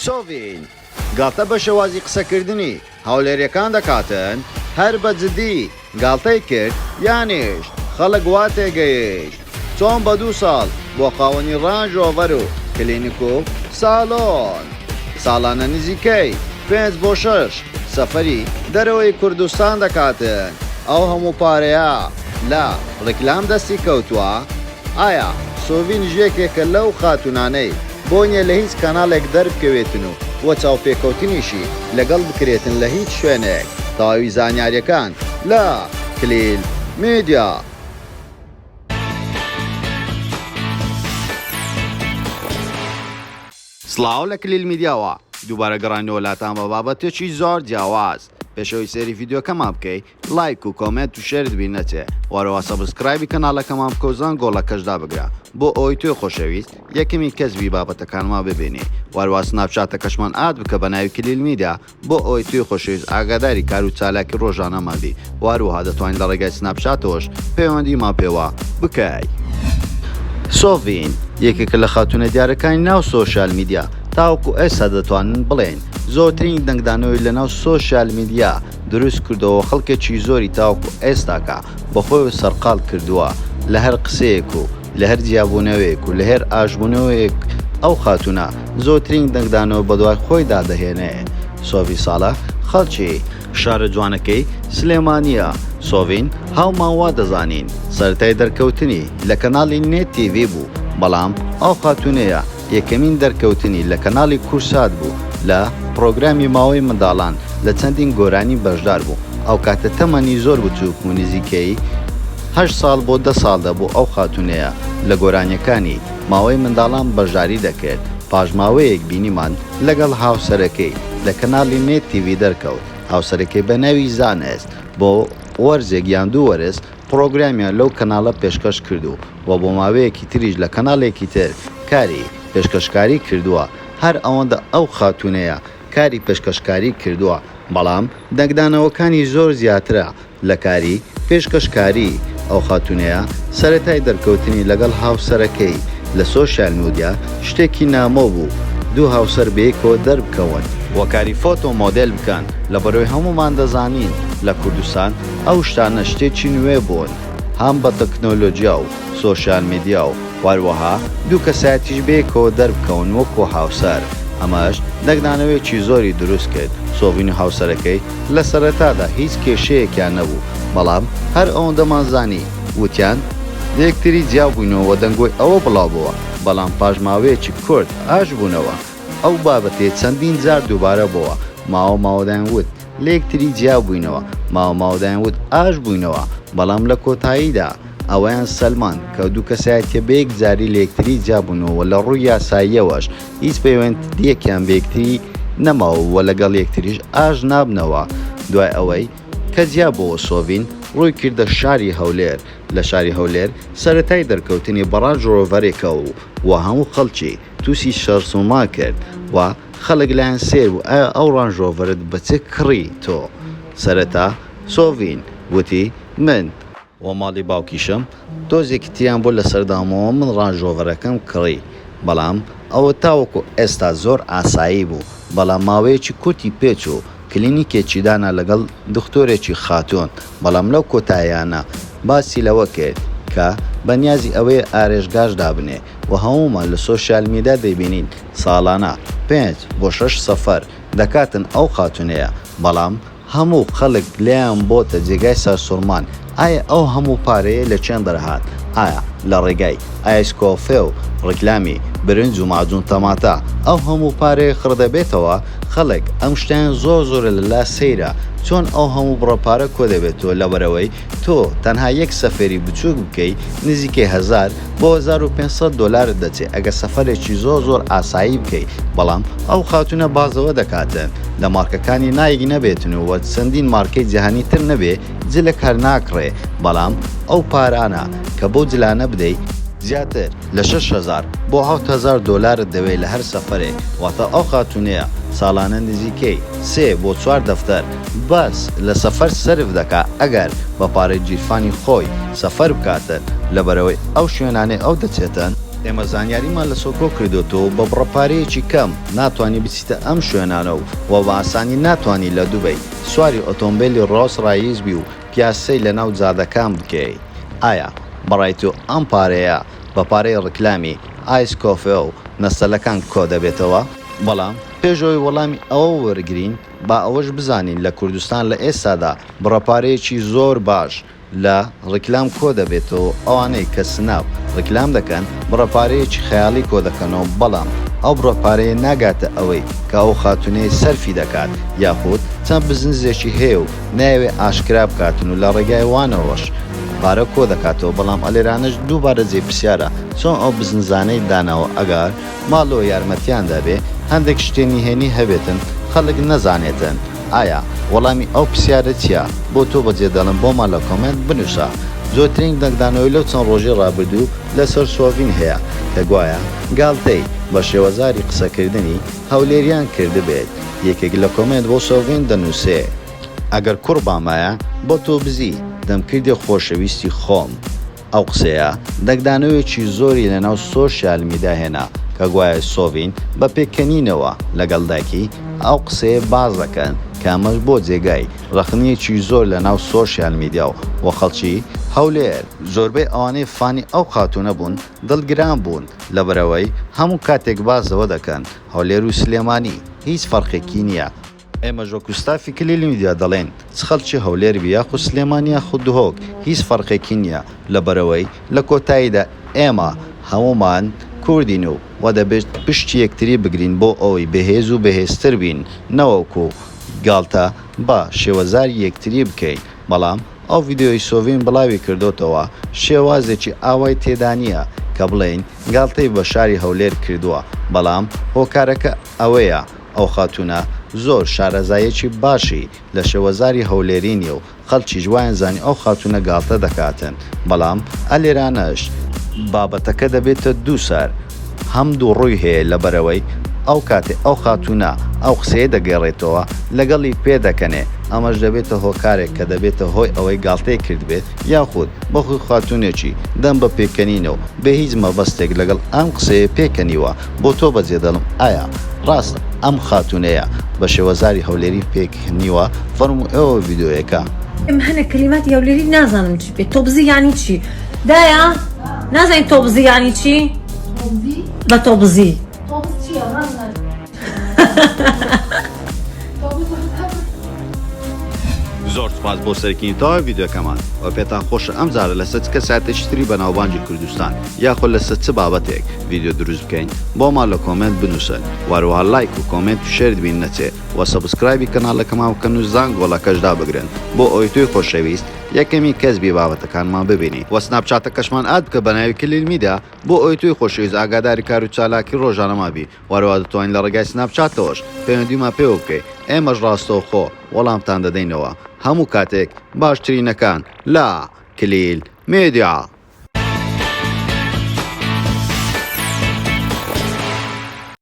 سۆڤین گاڵتە بە شێوازی قسەکردنی هەولێریەکان دەکاتن، هەر بە جدی گاڵتەی کرد یانیش خەڵک وا تێگەیشت چۆن بە دوو ساڵ بووە خاوەنی ڕانج ڕۆڤەر و کلینک و ساڵۆن ساڵانە نزیکەی پێنج بۆ شەش سەفەری دەرەوەی کوردستان دەکاتن ئەو هەموو پارەیە لە ڕیکلام دەستی کەوتووە؟ ئایا سۆڤینیش یەکێکە لەو خاتوونانەی بۆ نیە لە هیچ کەناڵێک دەربکەوێتن و وە چاوپێکەوتنیشی لەگەڵ بکرێتن لە هیچ شوێنێک؟ تەواوی زانیاریەکان لە کلیل میدیا. سڵاو لە کلیل میدیاوە دووبارە گەڕاینەوە لاتان بە بابەتێکی زۆر جیاواز پێش ئەوەی سەیری ڤیدیۆکەمان بکەی لایک و comment و share ت بیر نەچێ وەرەوە subscribe ی کەناڵەکەمان بکە و زەنگۆڵەکەش دابگرە بۆ ئەوەی تۆی خۆشەویست یەکەمین کەس بی بابەتەکانمان ببینی وەروا سناپچاتەکەشمان add بکە بە ناوی کلیل میدیا بۆ ئەوەی تۆی خۆشەویست ئاگاداری کار و چالاکی ڕۆژانەمان بی و هەروەها دەتوانیت لە ڕێگای سناپچاتەوەش پەیوەندیمان پێوە بکەی. سۆڤین یەکێکە لە خاتوونە دیارەکانی ناو سۆشیال میدیا، تاوەکو ئێستا دەتوانن بڵێین زۆرترین دەنگدانەوەی لەناو سۆشیال میدیا دروست کردەوە خەڵکێکی زۆری تاوەکو ئێستاکە بەخۆیەوە سەرقاڵ کردووە لە هەر قسەیەک و لە هەر جیابوونەوەیەک و لە هەر ئاشبوونەوەیەک ئەو خاتوونە زۆرترین دەنگدانەوە بەدوای خۆیدا دەهێنێ. سۆڤی ساڵح خەڵکی شارە جوانەکەی سلێمانییە. سۆڤین هاومان وا دەزانین سەرەتای دەرکەوتنی لە کەناڵی نێت تیڤی بوو، بەڵام ئەو خاتوونەیە یەکەمین دەرکەوتنی لە کەناڵی کورسات بوو لە پڕۆگرامی ماوەی منداڵان لە چەندین گۆرانی بەشدار بوو ئەوکاتە تەمەنی زۆر بچووک بوو نزیکەی هەشت ساڵ بۆ دە ساڵ دەبوو ئەو خاتوونەیە لە گۆرانیەکانی ماوەی منداڵان بەشداری دەکرد پاش ماوەیەک بینیمان لەگەڵ هاوسەرەکەی لە کەناڵی نێت تیڤی دەرکەوت هاوسەرەکەی بە ناوی زانست بۆ وەرزێک یان دوو وەرز پڕۆگرامیان لەو کەناڵە پێشکەش کردو و بۆ ماوەیەکی تریش لە کەناڵێکی تر کاری پێشکەشکاری کردووە، هەر ئەوەندە ئەو خاتوونەیە کاری پێشکەشکاری کردووە، بەڵام دەنگدانەوەکانی زۆر زیاترە لە کاری پێشکەشکاری، ئەو خاتوونەیە سەرەتای دەرکەوتنی لەگەڵ هاوسەرەکەی لە سۆشیال میدیا شتێکی نامۆ بوو دوو هاوسەر بەیەکەوە دەربکەون و کاری فۆتۆ مۆدێل بکەن، لەبەرئەوەی هەموومان دەزانین لە کوردستان ئەو شتانە شتێکی نوێ بوون هەم بە تەکنۆلۆجیا و سۆشیال میدیا و هەروەها دوو کەسایەتیش بەیەکەوە دەربکەون وەکو هاوسەر ئەمەش دەنگدانەوەیەکی زۆری دروست کرد سۆڤین و هاوسەرەکەی لە سەرەتادا هیچ کێشەیەکیان نەبوو بەڵام هەر ئەوەندەمان زانی وتیان لەیەکتری جیابووینەوە دەنگۆی ئەوە بڵاوبۆوە بەڵام پاش ماوەیەکی کورت ئاشت بوونەوە ئەو بابەتەیە چەندین جار دووبارە بۆوە ماوە ماوە دەیان وت لەیەکتری جیا بووینەوە، ماوە ماوە دەیانوت ئاش بووینەوە، بەڵام لە کۆتاییدا ئەوەیان سەلماند کە دوو کەسایەتیە بەیەکجاری لەیەکتری جیا بوونەوە و لە ڕووی یاساییەوەش هیچ پەیوەندییەکیان بەیەکتری نەماوە و لەگەڵ یەکتریش ئاش نابنەوە. دوای ئەوەی کە جیا بۆوە سۆڤین ڕووی کردە شاری هەولێر، لە شاری هەولێر سەرەتای دەرکەوتنی بە ڕانج ڕۆڤەرێکەوە و هەموو خەڵکی تووشی سەرسووڕمان کرد و خەڵک لایان سەیر بوو ئایا ئەو ڕانج ڕۆڤەرت بە چ کڕی تۆ؟ سەرەتا، سۆڤین، وتی، من، و ماڵی باوکیشم تۆزێکی تریان بۆ لەسەر دامەوە من ڕانج ڕۆڤەرەکەم کڕی بەڵام ئەوە تاوەکو ئێستا زۆر ئاسایی بوو بەڵام ماوەیەکی کورتی پێچوو کلینیکێکی دانا لەگەڵ دختۆرێکی خاتوون بەڵام لەو کۆتاییانە باسی لەوە کرد کە بەنیازی ئەوەیە ئارێشگاش دابنێ و هەموومان لە سۆشیال میدیا دەیبینین ساڵانە پێنج بۆ شەش سەفەر دەکاتن ئەو خاتونەیە بەڵام هەموو خەڵک لێیان بۆتە جێگای سەرسوڕمان ئایا ئەو هەموو پارەیە لە چێن دەرهات ئایا لە ڕێگای ئایس کۆفێ و ڕیکلامی برنج و مەعجون تەماتە ئەو هەموو پارەیە خڕدەبێتەوە خەڵک ئەم شتەیان زۆر زۆرە لەلا سەیرە چۆن ئەو هەموو بڕە پارە کۆدەبێتەوە لەبەرئەوەی تۆ تەنها یەک سەفەری بچوک بکەی نزیکەی هەزار بۆ 1500 دۆلارت دەچێ ئەگەر سەفەرێکی زۆر زۆر ئاسایی بکەی بەڵام ئەو خاتونە بازەوە دەکاتن لە مارکەکانی نایک نەبێتن و چەندین مارکەی جیهانی تر نەبێ جلک هەر ناکڕێ بەڵام ئەو پارانە کە بەو جلانە بدەی زیاتر لە 6000 بۆ 7000 دۆلارت دەوێ لە هەر سەفەرێک واتە ئەو خاتونەیە ساڵانە نزیکەی سێ بۆ چوار دەفتەر بەس لە سەفەر سەرف دەکا ئەگەر بە پارەی گیرفانی خۆی سەفەر بکاتن لەبەرئەوەی ئەو شوێنانەی ئەو دەچێتن. ئێمە زانیاریمان لەسەر کۆ کردۆتەوە بە بڕە پارەیەکی کەم ناتوانی بچیتە ئەم شوێنانە و وە بە ئاسانی ناتوانی لە دوبەی سواری ئۆتۆمبێلی ڕۆڵس ڕایس بی و پیاسەی لەناو جادەکان بکەی ئایا بەڕای تۆ ئەم پارەیە بە پارەی ڕیکلامی ئایس کۆفێ و نەستەلەکان کۆ دەبێتەوە؟ بەڵام پێش ئەوەی وەڵامی ئەوە وەرگرین با ئەوەش بزانین لە کوردستان لە ئێستادا بڕە پارەیەکی زۆر باش لە ڕیکلام کۆ دەبێتەوە ئەوانەی کە سناپ ڕیکلام دەکەن بڕە پارەیەکی خەیاڵی کۆ دەکەنەوە بەڵام ئەو بڕە پارەیە ناگاتە ئەوەی کە ئەو خاتونەی سەرفی دەکات یاخود چەند بزنزێکی هەیە و نایەوێ ئاشکرا بکاتن و لە ڕێگای وانەوەش پارە کۆ دەکاتەوە بەڵام ئەلێرانەش دووبارە جێی پرسیارە چۆن ئەو بزنزانەی داناوە ئەگەر ماڵەوە یارمەتیان دابێ هەندێک شتێ نهێنی هەبێتن خەڵک نەزانێتن ئایا وەڵامی ئەو پرسیارە چیە بۆ تۆ بەجێ دەڵێم بۆمان لە کۆمێنت بنوسە زۆرترین دەنگدانەوەی لەو چەند ڕۆژەی ڕابردوو لەسەر سۆڤین هەیە کە گوایە گاڵتەی بە شێوەزاری قسەکردنی هەولێریان کردبێت یەکێک لە کۆمێنت بۆ سۆڤین دەنوسێ ئەگەر کوڕ بامایە بۆ تۆ بزی دەمکردیە خۆشەویستی خۆم. ئەو قسەیە دەنگدانەوەیەکی زۆری لەناو سۆشیال میدیا هێنا کە گوایە سۆڤین بە پێکەنینەوە لەگەڵ دایکی ئەو قسەیە باس دەکەن کە ئەمەش بۆ جێگای ڕەخنەیەکی زۆر لەناو سۆشیال میدیا و خەڵکی هەولێر. زۆربەی ئەوانەی fan ی ئەو خاتوونە بوون دڵگران بوون لەبەرئەوەی هەموو کاتێک باس لەوە دەکەن هەولێر و سلێمانی هیچ فەرقێکی نییە، ئێمەش وەکو ستافی کلیل میدیا دەڵێین چ خەڵکی هەولێر بی یاخود سلێمانی یاخود دهۆک هیچ فەرقێکی نیە لەبەرئەوەی لە کۆتاییدا ئێمە هەموومان کوردین و وە دەبێت پشتی یەکتری بگرین بۆ ئەوەی بەهێز و بەهێزتر بین نەوەکو گاڵتە بە شێوەزاری یەکتری بکەین بەڵام ئەو ڤیدیۆی سۆڤین بڵاوی کردۆتەوە شێوازێکی ئاوای تێدا نیە کە بڵێین گاڵتەی بە شاری هەولێر کردووە بەڵام هۆکارەکە ئەوەیە ئەو خاتوونە زۆر شارەزایەکی باشی لە شێوەزاری هەولێری نیە و خەڵکیش وایان زانی ئەو خاتوونە گاڵتە دەکاتن بەڵام ئەلێرانەش بابەتەکە دەبێتە دووسەر هەم دووڕووی هەیە لەبەرئەوەی ئەو کاتێ ئەو خاتوونە ئەو قسەیە دەگێڕێتەوە لەگەڵی پێدەکەنێ ئەمەش دەبێتە هۆکارێک کە دەبێتە هۆی ئەوەی گاڵتەی کردبێت یاخود بەخۆی خاتوونێکی دەم بە پێکەنینە و بێ هیچ مەبەستێک لەگەڵ ئەم قسەیە پێکەنیوە بۆ تۆ بەجێ دەڵم ئایا ڕاست ئەم خاتوونەیە بە شێوەزاری هەولێری پێکەنیوە فەرموو ئێوە ڤیدیۆیەکە. ئم هەنە کەلیماتی هەولێری نازانم چی بێ تۆبزی یانی چی دایە نازانی تۆبزی یانی چی بە تۆبزی زۆر سوپاس بۆ سەرکردنی تەواوی ڤیدیۆکەمان وە پێتان خۆشە ئەم جارە لەسەر چ کەسایەتێکی تری بەناوبانگی کوردستان یاخود لەسەر چ بابەتێک ڤیدیۆ دروست بکەین بۆمان لە کۆمێنت بنوسن وە هەروەها لایک و کۆمێنت و share ت بیر نەچێ وە subscribe ی کەناڵەکەمان بکەن و زانگۆڵەکەش دابگرن بۆ ئەوەی تۆی خۆشەویست یەکەمین کەس بی بابەتەکانمان ببینی وە سناپچاتەکەشمان add بکە بەناوی کلیل میدیا بۆ ئەوەی تۆی خۆشەویست ئاگاداری کار و چالاکی ڕۆژانەمان بی وە هەروەها دەتوانی لە ڕێگای سناپچاتەوەش پەیوەندیمان پێوە بکەی ئێمەش ڕاستەوخۆ وەڵامتان دەدەینەوە هەموو کاتێک باشترینەکان لە کلیل میدیا.